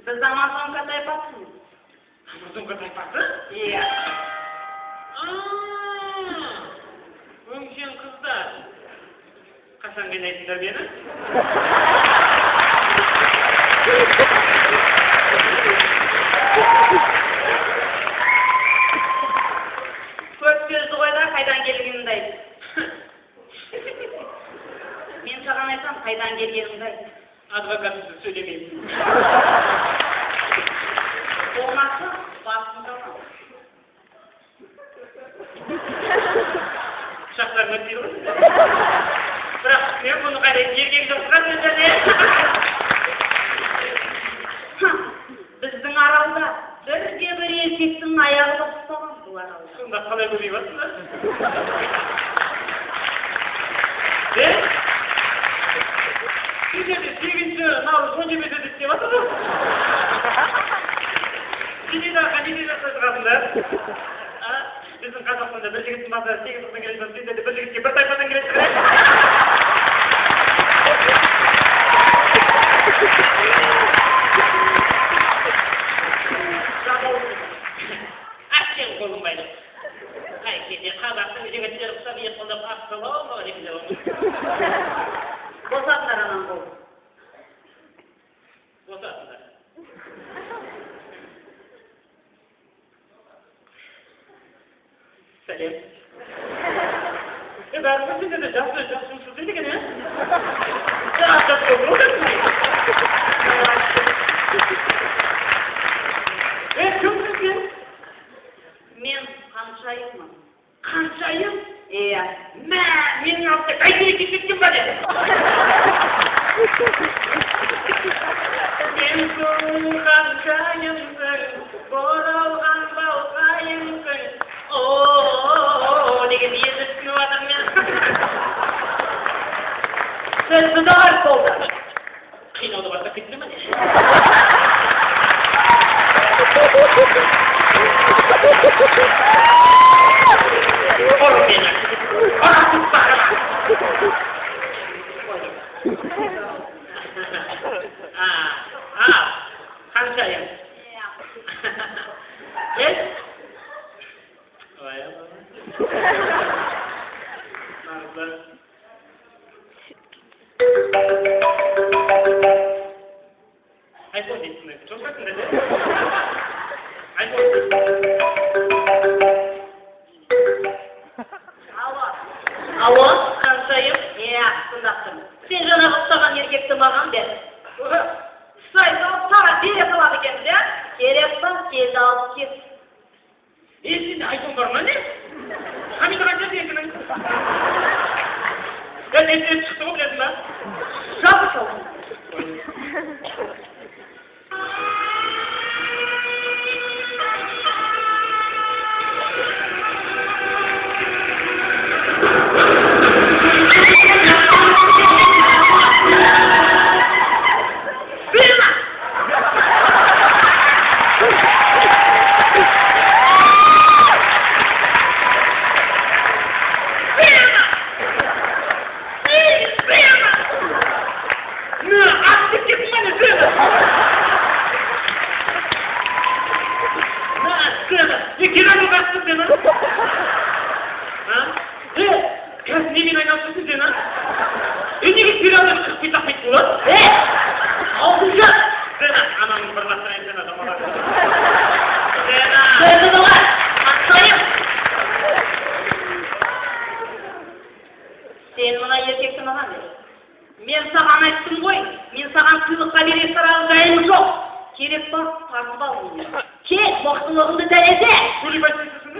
Біз Амазонка тайпасымыз. Амазонка тайпасы? Иә. Өңшең қыздар. Қашан қинайсыңдар мені? Көп сөзді қой да, қайдан келгеніңді айт. Мен саған айтсам, қайдан келгеніңді айт. Адвокатсыз сөйлемеймін. Болмаса, басыңды аламын. Пышақтарың өтпейді ғой. Бірақ мен бұны қайда еркек жоқ шығар сендерде. Біздің аралда бірде бір еркектің аяғы баспаған бұл аралда. Сонда қалай көбейіп жатсыңдар? Сендерде 8 наурыз 17 өтеді деп жатыр ғой. Сендер қанша жаста шығасыңдар? Біздің Қазақстанда бір жігіттің басына 8 қыздан келеді, сендерде бір жігітке бір тайпадан келеді. Әттең қолым байлап. Әй, кеше қазақтың жігіттері ұқсап епқылдап ассалаумағалейкум деп отырмын. Босатыңдар ананың қолын. Босатыңдар. Сәлем. Бәрібір сендер де жақсы жақсы жұмыс істейді екен, ә? Жас болып отырсың. Кімсің сен? Мен Қаншайыммын. Қаншайым? Иә. Мә, менің алдымда бәйтерек кеткен ба деді. Сен сұлу Қаншайымсың, боралған балқайымсың. О-о-о деген енді түсініп жатырмын мен. Сөзді доғар болды. Қинауды бастап кетті ме не? Ұр мені. Ұр бақыра. Қаншайым. Е? Ой, Алла. Нарыздар. Айфон дейсің бе? Жоқсың ба? Айфон. Алло. Алло, Қаншайым? Иә, тыңдап тұрмын. Сен жаңағы ұстаған еркекті маған бер. Ұстай салып, тарап бере салады екенбіз, иә? Керек па? Келді алып кет. Сенде айфон бар ма не? Хамид қанша сенікінің? Естен шықты ғой, білесің ба? Жабыс аузыңды. Сына! Сына! Сына! На, атып кеттің ба не, сына? На, сына! Не керегі қастың сен, а? Қазір немен айналысасың сен, а? Неге сериалдар 45 ақ бет болады? Аузың жап! Сена, анаңның бір лақтырайын, сена, домалақ. Сена! Сөзді доғар! Қаншайым! Сен мына еркекті маған бер. Мен саған айттым ғой, мен саған сыйлыққа бере сұраған жайым жоқ. Керек па, тартып ал мені. Кел, мықтылығыңды дәлелде! Сөйлеп айтсайсың.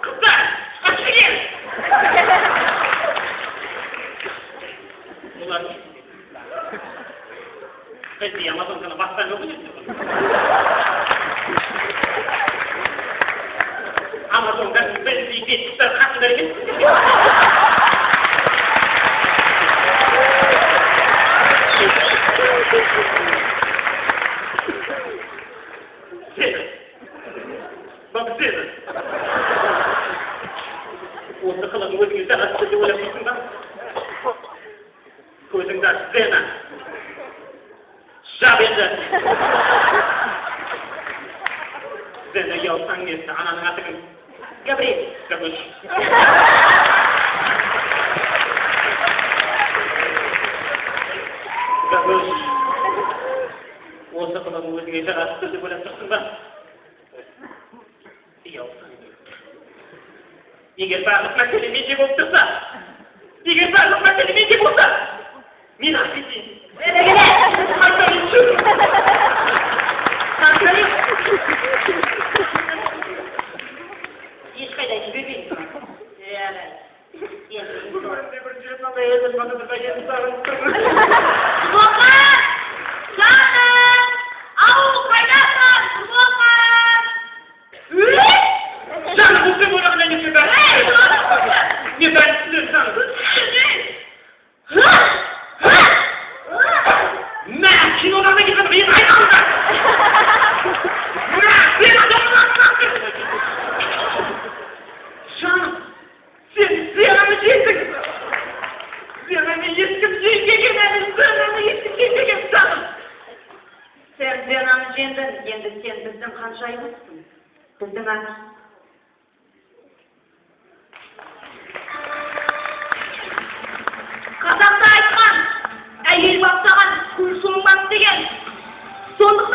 Қыздар, қашып! Бұлар не істейді? Бізде Амазонканы бастан өкінеді. Амазонка біздей беттіктер қатындар емес. Сені. Баб сені. Осы қылығың өзіңе жарасты деп ойлап тұрсың ба? Көзіңді аш, Зена. Жап енді. Зена, ұялсаң несі, ананың аты кім? Габриэль. Габыш. Габыш. Осы қылығың өзіңе жарасты деп ойлап тұрсың ба? Ұялсаң. Егер барлық мәселе менде болып тұрса, егер барлық мәселе менде болса, мен ақ кетейін. Қантайым, қантайым. Ешқайда жібермеймін. Өмірімде бірінші рет мынандай әзіл батырға енді сағынып тұрмын. Нұрболған! Жаным! Ау, қайдасың? Нұрболған! Жаным, бұл сен ойлағандай емес еді. Мен бәрін түсінемін, жаным. Мә, кинодан да келген мен айналды. Мә, сен жаным, сен Зенаны жеңдің. Зенаны ешкім жеңбеген әлі, Зенаны ешкім жеңбеген, жаным. Сен Зенаны жеңдің, енді сен біздің ханшайымызсың. Біздің ат. Қазақта айтқан, әйел баптаған гүл солмас деген. Сондықтан